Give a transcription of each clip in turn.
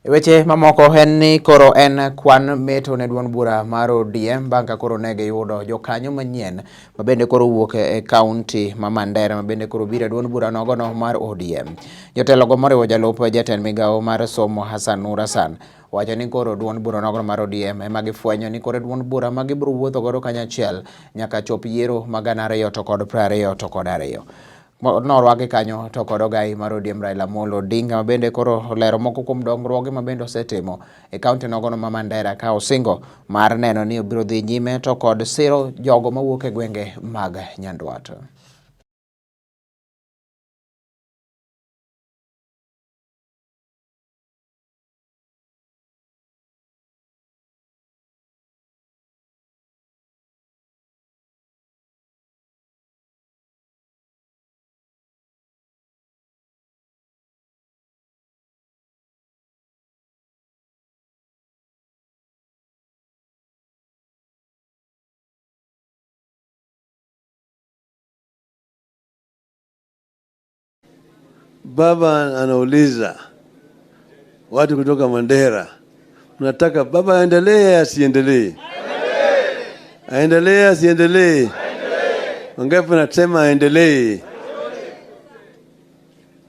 E weche mamoko en ni koro en kwan meto ne duond bura mar ODM bang' ka koro ne giyudo jokanyo manyien ma bende koro wuok e kaunti ma Mandera ma bende koro biro e duond bura nogono mar ODM. Jotelogo moriwo jalup jatend migawo mar somo Hassan Nur Hassan wacho ni koro duond bura nogono mar ODM ema gifwenyo ni koro e duond bura ma gibiro wuotho godo kanyachiel nyaka chop yiero ma 2022. Norwaki kanyo to kod ogai mar ODM Raila Amolo Odinga ma bende koro olero moko kuom dongruoge ma bende osetimo e kaunti nogono ma Mandera ka osingo mar neno ni obiro dhi nyime to kod siro jogo mawuok e gwenge mag Nyandwat. Baba anauliza watu kutoka Mandera, mnataka baba aendelee asiendelee? Aendelee asiendelee? Wangapi nasema aendelee?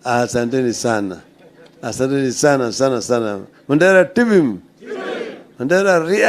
Asanteni sana, asanteni sana sana sana. Mandera tibim, Mandera ria.